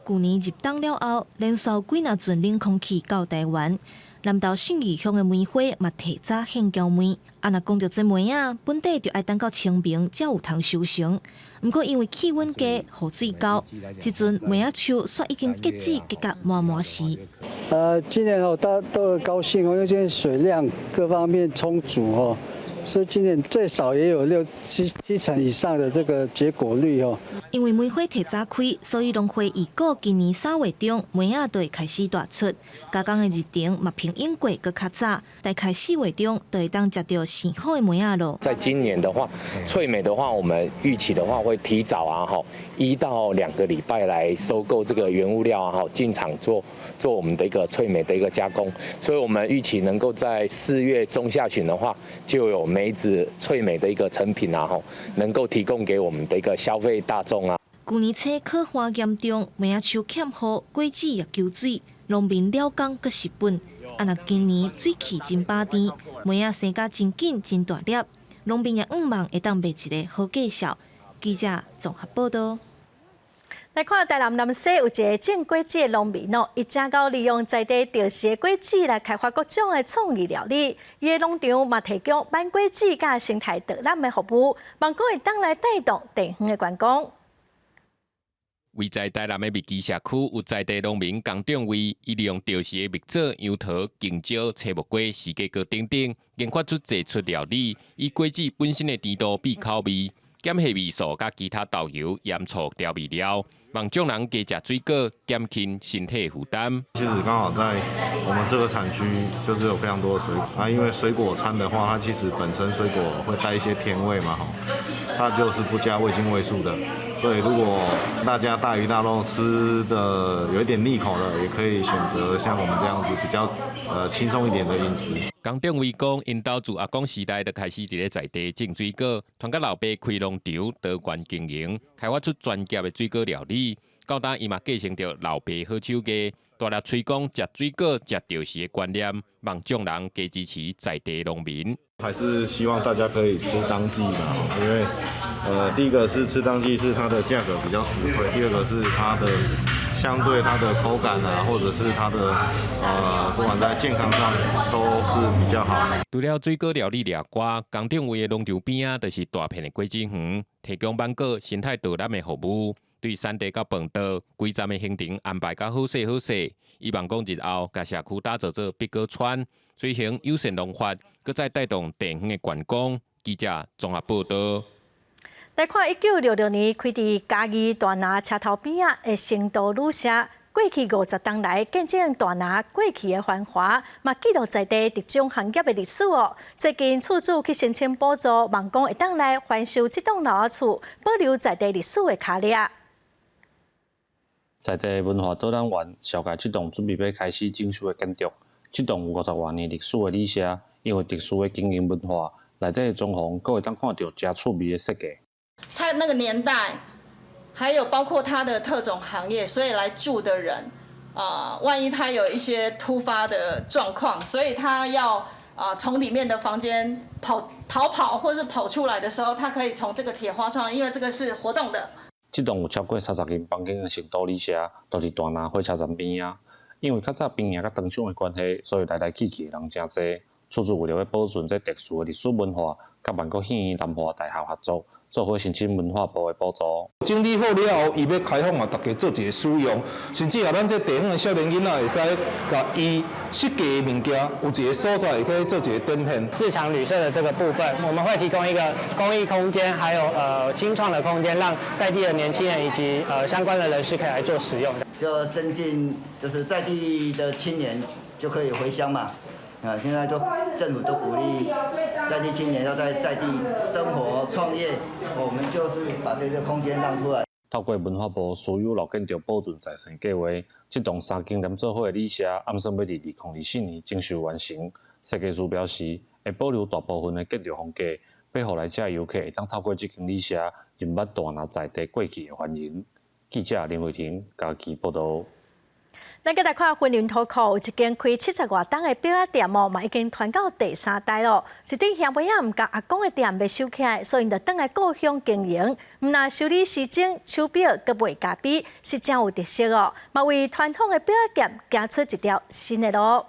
舊年入冬了後，連續幾若陣冷空氣到台灣，南投信義鄉的梅花嘛提早現嬌梅。啊，若講著這梅仔，本底就愛等到清明才有通收成。毋過因為氣溫低、雨水夠，這陣梅仔樹煞已經結籽結甲滿滿是。今年哦，大家都很高興哦，因為今年水量各方面充足哦，所以今年最少也有六七七成以上的這個結果率哦。因為梅花提早開，所以農會預估今年3月中梅仔就會開始大出。加工的日程嘛比往過閣較早，大概4月中就會當食著上好的梅仔囉。在今年的話，脆梅的話，我們預期的話會提早啊，吼1到2個禮拜來收購這個原物料啊，吼進場做我們的一個脆梅的一個加工。所以我們預期能夠在4月中下旬的話，就有梅子脆梅的一個成品啊，吼能夠提供給我們的一個消費大眾。舊年初洘旱嚴重，梅仔樹欠雨，果子也求水，農民了工閣蝕本。啊，若今年水氣真飽甜，梅仔生甲真緊真大粒，農民也向望會當賣一個好價數。記者綜合報導。來看台南南勢有一个種果子的農民哦，伊正𠢕利用在地著時的果子來開發各種的創意料理。伊的農場嘛提供挽果子佮生態導覽的服務，望講會當來帶動地方的觀光。位在台南的麥基社區，有在地農民江長威，伊利用著時的蜜棗、楊桃、香蕉、青木瓜、四季果等等，研發出濟出料理，以果子本身的甜度變口味，減下味素佮其他豆油、鹽醋調味料，望眾人加食水果，減輕身體負擔。其實剛好在我們這個產區，就是有非常多的水果啊。因為水果餐的話，它其實本身水果會帶一些甜味嘛，吼，它就是不加味精味素的。所以如果大家大魚大肉吃的有一點膩口的，也可以選擇像我們這樣子比較輕鬆一點的飲食。江長威講，𪜶兜自阿公時代就開始佇咧在地種水果，傳佮老爸開農場多元經營，開發出專業的水果料理。到今伊嘛繼承著老爸好手藝，大力推廣食水果、食著時的觀念，望眾人加支持在地農民。還是希望大家可以吃當季嘛，因為第一個是吃當季是它的價格比較實惠，第二個是它的相對它的口感啊，或者是它的不管在健康上都是比較好。除了水果料理掠歌，江長威的農場邊仔就是大片的果子園，提供挽果生態導覽的服務。對產地到飯桌，規站的行程安排甲好勢好勢。伊望講日後共社區打造做碧果村，推行友善農法，閣再帶動地方的觀光。記者綜合報導。來看1966年開佇嘉義大林車頭邊仔的成都旅社，過去50冬來見證大林過去的繁華，嘛記錄在地特種行業的歷史哦。最近厝主去申請補助，望講會當來翻修這棟老仔厝，保留在地歷史的跤跡。在地文化導覽員紹介這棟準備欲開始整修的建築，這棟有50外年歷史的旅社，因為特殊的經營文化，內底的裝潢閣會當看著誠趣味的設計。他那個年代，還有包括他的特種行業，所以來住的人，啊，萬一他有一些突發的狀況，所以他要啊從裡面的房間跑逃跑，或是跑出來的時候，他可以從這個鐵花窗，因為這個是活動的。這棟有超過30間房間的成都旅社，就佇大林火車站邊仔。因為較早兵營佮糖廠的關係，所以來來去去的人誠濟。厝主為著欲保存這特殊的歷史文化，佮萬國戲院南華大學合作，做伙申請文化部的補助。整理好了後，伊欲開放予大家做一个使用，甚至啊，咱這地方的少年囡仔會使共伊設計的物件，有一个所在會可以做一个展現。自強旅社的這個部分，我們會提供一個公益空間，還有青創的空間，讓在地的年輕人以及相關的人士可以來做使用。就增進，就是在地的青年就可以回鄉嘛。啊，現在都政府都鼓勵在地青年要在地生活創業，我們就是把這個空間讓出來。透過文化部私有老建築保存再生計劃，這棟三間連做伙的旅社，按算欲佇2024年整修完成。設計師表示，會保留大部分的建築風格，欲予來遮遊客會當透過這間旅社，認捌大林在地過去的繁榮。記者林慧婷嘉義報導。咱閣來看雲林土庫有一間開70外冬的錶仔店哦，嘛已經傳到第三代囉。一對兄妹仔毋甘阿公的店欲收起來，所以𪜶就轉來故鄉經營。毋但修理時鐘、手錶，閣賣咖啡，是誠有特色哦。嘛為傳統的錶仔店行出一條新的路。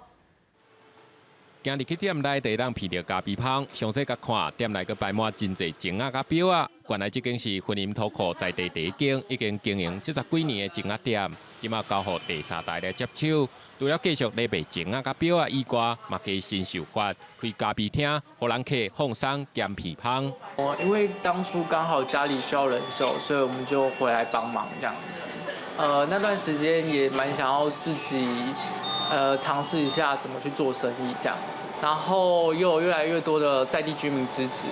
行入去店內，就會當聞著咖啡香。詳細共看，店內閣擺滿真濟鐘仔佮錶仔。原來這間是雲林土庫在地第一間已經經營70幾年的鐘仔店，這馬交予第三代來接手。除了繼續咧賣鐘仔佮錶仔以外，嘛加新手法開咖啡廳，予人客放鬆兼鼻香。哦，因為當初剛好家裡需要人手，所以我們就回來幫忙這樣子。那段時間也蠻想要自己，嘗試一下怎麼去做生意這樣子。然後又有越來越多的在地居民支持。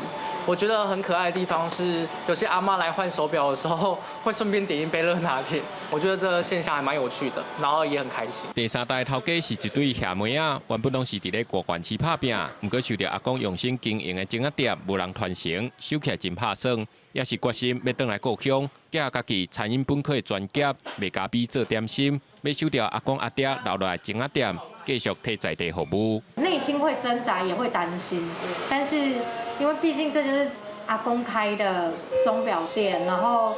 我覺得很可愛的地方是，有些阿媽來換手錶的時候，會順便點一杯熱拿鐵。我覺得這個現象還蠻有趣的，然後也很開心。第三代頭家是一對兄妹仔，原本攏是佇咧外縣市拍拚，毋過受著阿公用心經營的鐘仔店無人傳承，守起來真拍算，也是決心欲轉來故鄉，結合家己餐飲本科的專業，賣咖啡做點心，欲守著阿公阿爹留落來鐘仔店，繼續替在地服務。內心會掙扎，也會擔心，但是因為畢竟這就是阿公開的鐘錶店，然後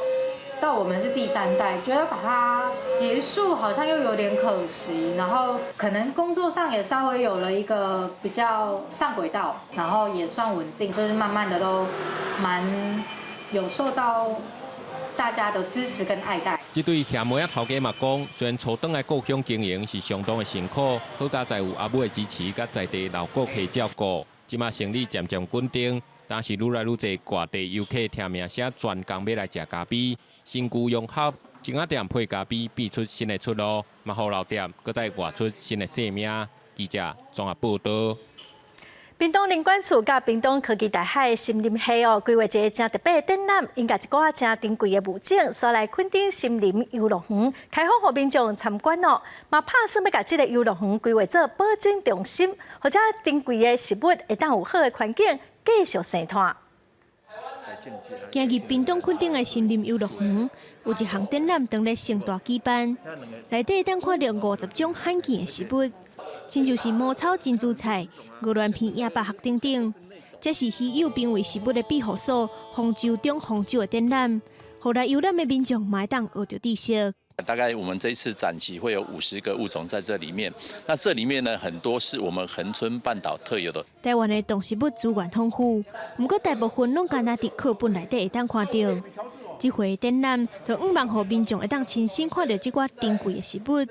到我們是第三代，覺得把它結束好像又有點可惜，然後可能工作上也稍微有了一個比較上軌道，然後也算穩定，就是慢慢的都蠻有受到大家的支持跟愛戴。這對兄妹仔頭家嘛講，雖然初轉來故鄉經營是相當的辛苦，好佳哉有阿母的支持，佮在地老顧客照顧，這馬生意漸漸穩定。但是愈來愈濟外地遊客聽名聲，專工欲來食咖啡，新舊融合，鐘仔店配咖啡變出新的出路，嘛予老店閣再活出新的生命。記者綜合報道。屏東林管處佮屏東科技大學森林系哦，規劃一个誠特別的展覽，𪜶共一寡誠珍貴的物種，徙來墾丁森林遊樂園，開放予民眾參觀哦。嘛拍算欲共這个遊樂園規劃做保種中心，予遮珍貴的植物會當有好的環境繼續生湠。行入屏東墾丁的森林遊樂園，有一項展覽當咧盛大舉辦，內底會當看著50種罕見的植物。親像是茅草珍珠菜、鵝鑾鼻野百合等等，這是稀有瀕危植物的庇護所——豐州中豐洲的展覽，予來遊覽的民眾嘛會當學著知識。大概我們這次展期會有50個物種在這裡面，那這裡面呢，很多是我們恆春半島特有的。台灣的動植物資源豐富，毋過大部分攏干焦佇課本內底會當看著。這回展覽就向望予民眾會當親身看著這寡珍貴的植物，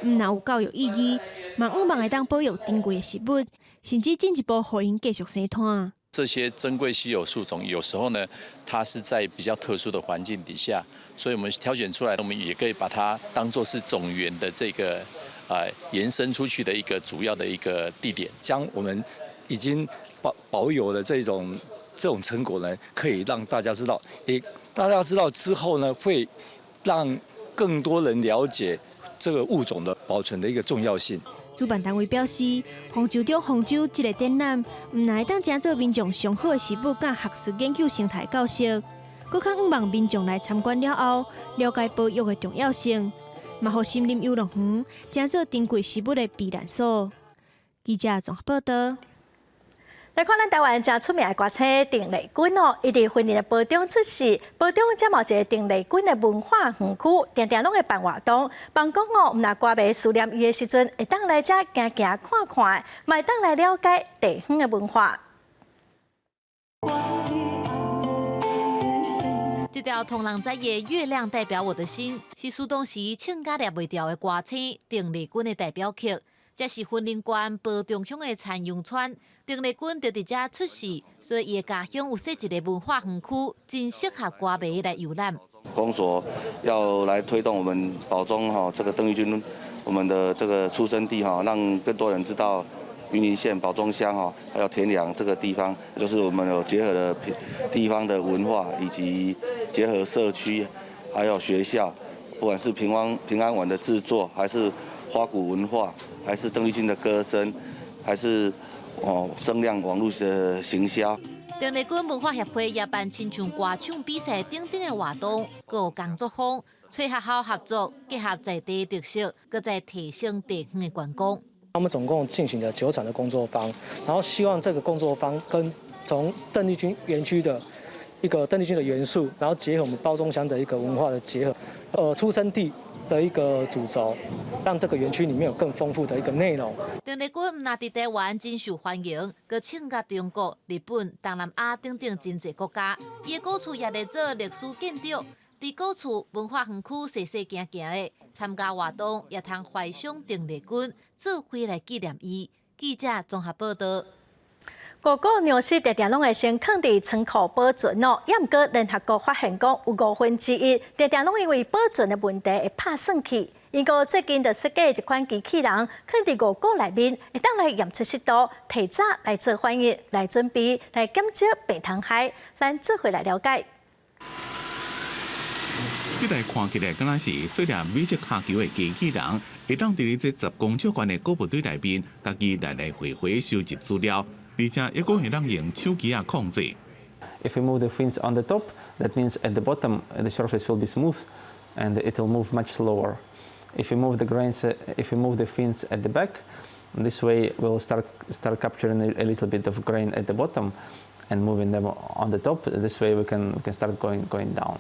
毋但有教育意義，嘛向望會當保育珍貴的植物，甚至進一步予𪜶繼續生湠。這些珍貴稀有樹種，有時候呢，它是在比較特殊的環境底下，所以我們挑選出來，我們也可以把它當作是種源的這個延伸出去的一個主要的一個地點。將我們已經保有的這種成果呢，可以讓大家知道，誒，大家知道之後呢，會讓更多人了解這個物種的保存的一個重要性。主辦單位表示，豐州中豐洲這个展覽，毋但會當成做民眾上好的食物佮學術研究生態教學，閣較向望民眾來參觀了後，了解保育的重要性，嘛予森林遊樂園成做珍貴食物的避難所。記者綜合報道。來看咱台灣誠出名的歌星鄧麗君哦，伊佇雲林的褒忠出世，褒忠遮嘛有一个鄧麗君的文化園區，定定攏會辦活動，望講哦，毋但歌迷思念伊的時陣，會當來遮行行看看，嘛會當來了解地方的文化。這條予人知的《月亮代表我的心》是出道時唱甲掠袂牢的歌星鄧麗君的代表曲。這是雲林縣褒忠鄉的田洋村，鄧麗君就佇遮出世，所以伊的家鄉有設一个文化園區，真適合歌迷來遊覽。公所要來推動我們褒忠哈這個鄧麗君，我們的這個出生地哈，讓更多人知道雲林縣褒忠鄉哈，還有田洋這個地方，就是我們有結合了地方的文化，以及結合社區，還有學校，不管是平安碗的製作，還是花鼓文化，還是鄧麗君的歌聲，還是哦聲量網絡的行銷。鄧麗君文化協會也辦親像歌唱比賽等等的活動，閣有工作坊，揣學校合作，結合在地特色，閣再提升地方的觀光。我們總共進行了9場的工作坊，然後希望這個工作坊跟從鄧麗君園區的一個鄧麗君的元素，然後結合我們褒忠鄉的一個文化的結合，出生地。的一個主軸，讓這個園區裡面有更豐富的一個內容。鄧麗君毋但佇台灣真受歡迎，閣唱甲中國、日本、東南亞等等真濟國家。伊的古厝也列做歷史建築，佇古厝文化園區踅踅行行的，參加活動也通懷想鄧麗君，做伙來紀念伊。記者綜合報道。五穀糧食定定攏會先囥佇倉庫保存哦，也毋過聯合國發現講有1/5，定定攏因為保存的問題會拍損去。英國最近就設計一款機器人，囥佇五穀內面，會當來驗出濕度，提早來做反應，來準備來減少病蟲害。咱做伙來了解。這台看起來敢若是細粒美式跤球的機器人，會當佇咧這10公尺懸的穀物堆內面，家己來來回回收集資料，而且猶閣會當用手機仔控制。 If we move the fins on the top, that means at the bottom the surface will be smooth and it will move much slower. If we move the grains, if we move the fins at the back, this way we'll start capturing a little bit of grain at the bottom and moving them on the top. This way we can start going down.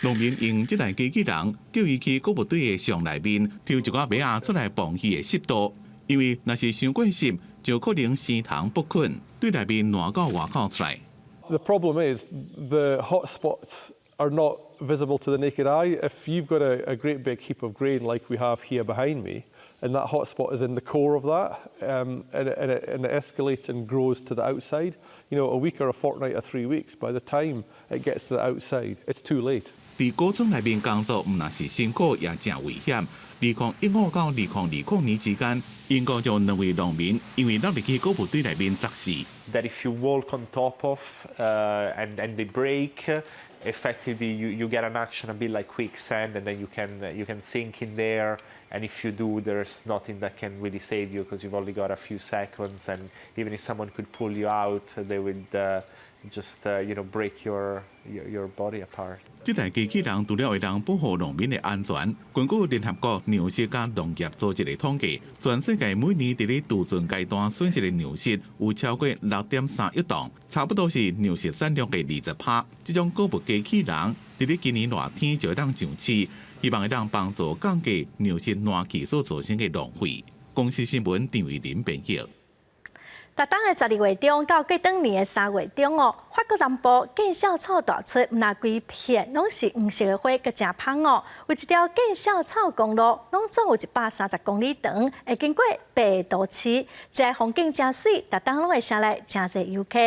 農民用這台機器人，叫伊去穀物堆的上內面，抽一寡麥仔出來磅彼的濕度。因為若是傷過濕，就可能生蟲爆菌，堆內面爛到外口出來。 The problem is the hot spots are not visible to the naked eye. If you've got a great big heap of grain like we have here behind me, and that hot spot is in the core of that, and it escalates and grows to the outside, a week or a fortnight or 3 weeks, by the time it gets to the outside, it's too late. 佇穀倉內面工作，毋但是辛苦，也誠危險。2015到2020年之間，英國就兩位農民因為落入去穀物堆內面砸死。 That if you walk on top of and they break, effectively you get an action a bit like quicksand, and then you can sink in there. And if you do, there's nothing that can really save you because you've only got a few seconds. And even if someone could pull you out, they would just break your body apart. 這台機器人除了會當保護農民的安全，根據聯合國糧食佮農業組織的統計，全世界每年佇咧貯存階段損失的糧食有超過6.3億噸，差不多是糧食產量的20%。這種穀物機器人佇咧今年熱天就會當上市，希望會當幫助降低糧食爛去所造成的浪費。公視新聞張偉林編譯。逐冬的12月中到過轉年的3月中哦，法國南部見笑草大出，毋但規片攏是黃色的花，閣誠芳哦。有一條見笑草公路，攏總有130公里長，會經過八个都市，這个風景誠媠，逐冬攏會捎來誠濟遊客。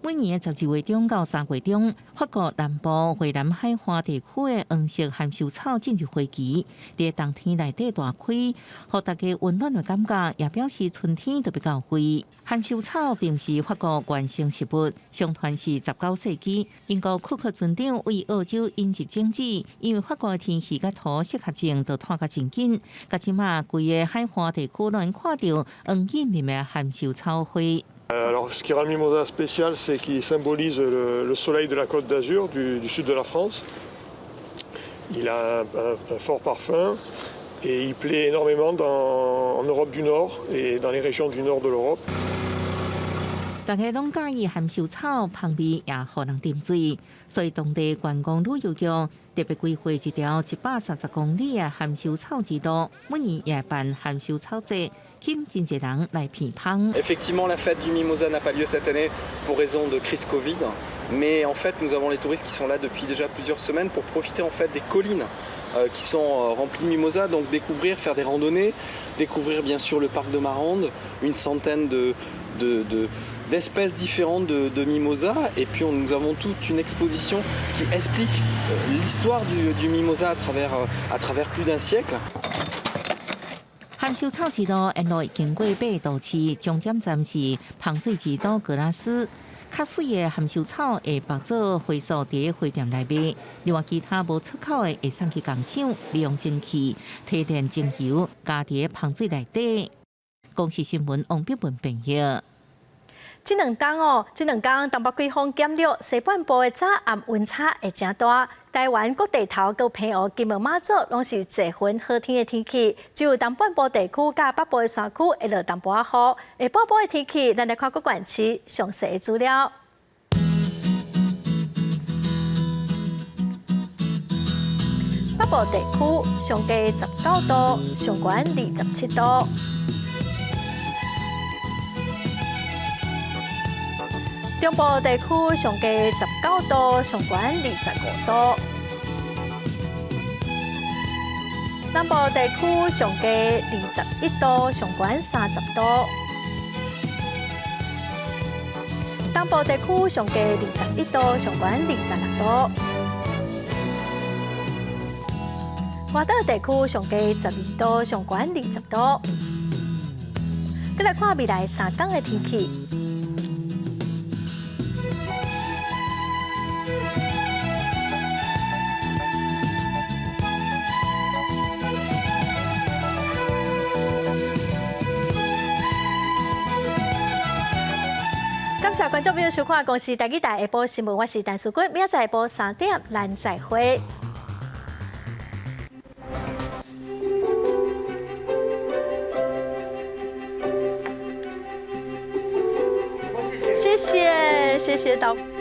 每年的12月中到3月中，法國南部蔚藍海岸地區的黃色含羞草進入花期，佇冬天內底大開，予大家溫暖的感覺，也表示春天就欲到來。含羞草並毋是法國原生植物，相傳是19世紀英國庫克船長為澳洲引入種子，因為法國的天氣佮土適合種，就湠甲真緊。到這馬規個海岸地區攏會看著黃艷艷的含羞草花。 Alors, ce qui rend le mimosa spécial, c'est qu'il symbolise le soleil de la Côte d'Azur, du sud de la France. Il a un fort parfum et il plaît énormément en Europe du Nord et dans les régions du nord de l'Europe. 大家攏佮意含羞草，芳味也予人沉醉，所以當地觀光旅遊局特別規劃一條130公里的含羞草之路，每年也辦含羞草節，吸引真濟人來鼻芳。 Effectivement, la fête du mimosa n'a pas lieu cette année pour raison de crise Covid, mais en fait, nous avons les touristes qui sont là depuis déjà plusieurs semaines pour profiter en fait des collines qui sont remplies de mimosas, donc découvrir, faire des randonnées, découvrir bien sûr le parc de Marande, une centaine d'espèces différentes de mimosa, et puis nous avons toute une exposition qui explique l'histoire du mimosa à travers plus d'un siècle. 含羞草之路沿路經過八个都市，終點站是芳水之都格拉斯。較媠的含羞草會縛做花束佇花店內賣，另外其他無出口的會送去工廠，利用蒸汽提煉精油，加佇芳水內底。公視新聞王碧文編譯。這兩冬哦，這兩工東北季風減弱，西半部的早暗溫差會誠大。台灣各地頭佮澎湖、金門、馬祖攏是濟雲好天的天氣，只有東半部地區佮北部的山區會落淡薄仔雨。下半部的天氣，咱來看各縣市詳細的資料。部地區上低19度，上懸27度。中部地區上低19度，上懸25度。南部地區上低21度，上懸30度。東部地區上低21度，上懸26度。外島地區上低12度，上懸20度。閣來看未來3天的天氣。感謝觀眾朋友收看《公視台語台》下晡新聞，我是陳淑君，明仔載下晡3點咱再會。謝謝，謝謝導。